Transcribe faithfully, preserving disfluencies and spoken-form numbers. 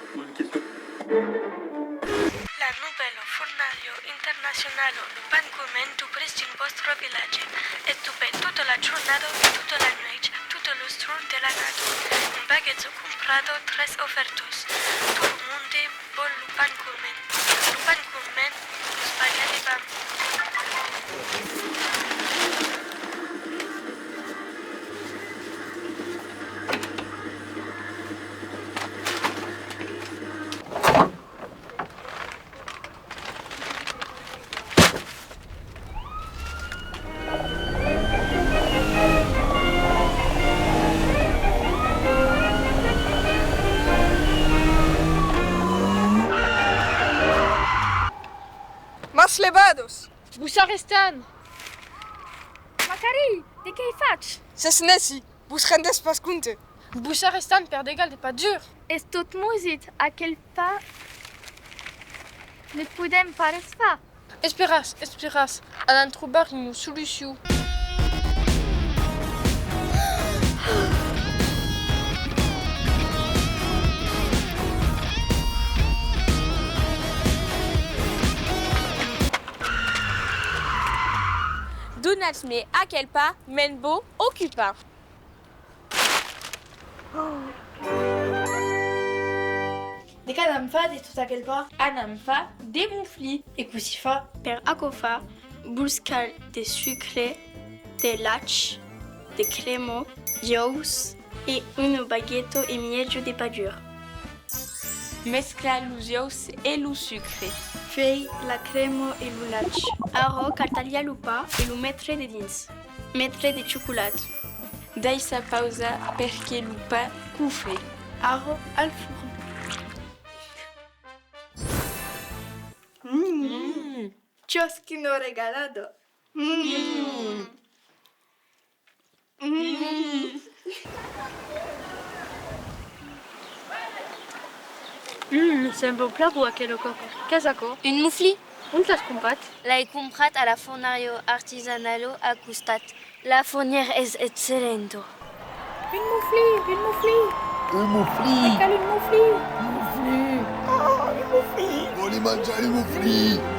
La novèla fornariá internacionala Lo Pan Gourmand dubrís dins vòstre vilatge. Estopèt tota la jornada e tota la nuèch, totes los jorns de l'annada. Un paquet de comprada, tres ofèrtas. Tot lo monde vòl lo pan gourmand. Lo Pan Gourmand, vos paga de vam. Mas levadas! Vos arrestam! Macari, de qu'ai fach? Sètz nèci, vos rendètz pas compte? Vos arrestam per degal de pa dur! Es tot mosit, aquel pa. Ne podèm pas res far. Esperatz, esperatz, anam trobar una solucion. Donatz-me aquel pa, me'n vau ocupar. De qu'anam far de tot aquel pa? Anam far de moflís. E cossí far? Per aquò far, vos cal de sucre, de lach, de crèma, d'uòus e una bagueta e mièja de pa dur. Mesclar los uòus e lo sucre. Puèi la crèma e lo lach. Ara cal talhar lo pa e lo metre dedins. Metre de chocolat. Daissar pausar per que lo pa cofe. Ara al forn. Mm. Chòs, quina regalada! Mm. Mm. Mm, sembla plan bon aquela còca. Qu'es aquò? Un moflís. Ont l'as comprat? L'ai comprat a la fornariá artisanala a costat. La fornièra es excellenta. Un moflís, un moflís! Un moflís! Me cal un moflís! Un moflís! Ah, un moflís! Vòli manjar un moflís!